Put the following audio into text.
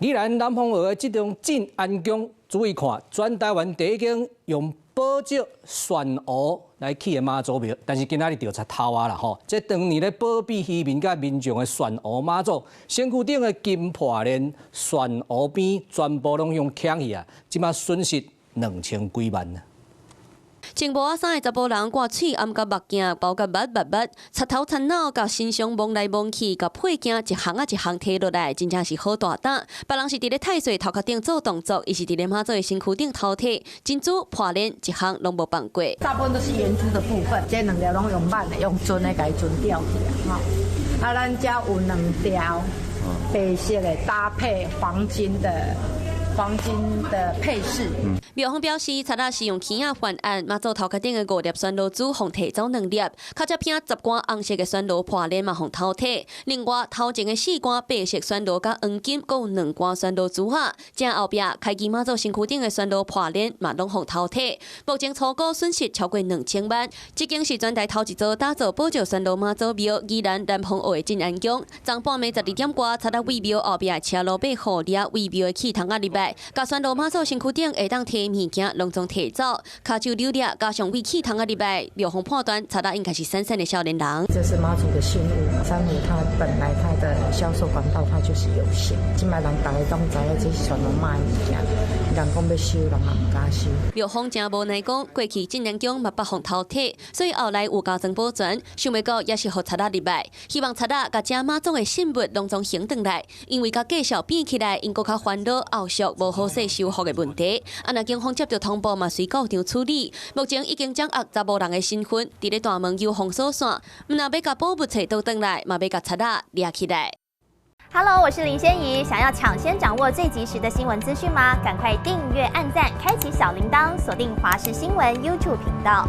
宜蘭南風澳的這棟鎮安宮，注意看，全台灣第一間用寶石懸壺來起的媽祖廟，但是今仔日著賊偷啊啦吼！這當年咧保庇漁民佮民眾的懸壺媽祖，身軀頂的金破鏈、懸壺邊全部攏予搶去啊！這馬損失2000幾萬啊！穿帽仔衫的查埔人掛喙罨佮目鏡，包甲密密密，賊頭賊腦，共身上摸來摸去，共配件一項仔一項提落來，真正是好大膽。別人是佇咧太歲頭殼頂做動作，伊是佇咧媽祖的身軀頂偷提珍珠破鏈，一項攏無放過。大部分都是圓珠的部分，這兩粒攏用挽的，用鱒的共伊鱒吊起來。吼，啊，咱遮有兩條白色的搭配黃金的配飾。廟方表示，賊仔是用鉗仔犯案，媽祖頭殼頂的五粒暹羅珠予提走兩粒，較這片10貫紅色的暹羅破鏈嘛予偷提。另外，頭前的四貫白色暹羅佮黃金，閣有兩貫暹羅珠仔。正後壁開基媽祖身軀頂的暹羅破鏈嘛攏予偷提。目前初估損失超過2000萬。這間是全台頭一座打造寶石暹羅媽祖廟，宜蘭南風澳的鎮安宮。昨半暝12點外，賊仔對廟後壁的車路爬護掠對廟的氣窗仔入來，共暹羅媽祖身軀頂會當提物件攏總提走，跤手扭掠，加上對氣窗仔入來，廟方判斷賊仔應該是散散的少年人。這是媽祖的信物，珊瑚它本來它的銷售管道它就是有限，這擺人逐家攏知影這是暹羅媽的物件，人講欲收，人嘛毋敢收。廟方誠無奈講，過去鎮安宮嘛捌予偷提，所以後來有加裝保全，想袂到也是予賊仔入來，希望賊仔共這媽祖的信物攏總還轉來，因為共繼續變起來，𪜶閣較煩惱後續無好勢修復的問題。啊，若警方接到通報嘛，隨到場處理。目前已經掌握查某人的身份，佇咧大門有封鎖線，毋但欲共寶物揣倒轉來，嘛欲共賊仔掠起來。 Hello，我是林仙怡。想要搶先掌握最及時的新聞資訊嗎？趕快訂閱、按讚、開啟小鈴鐺，鎖定華視新聞 YouTube 頻道。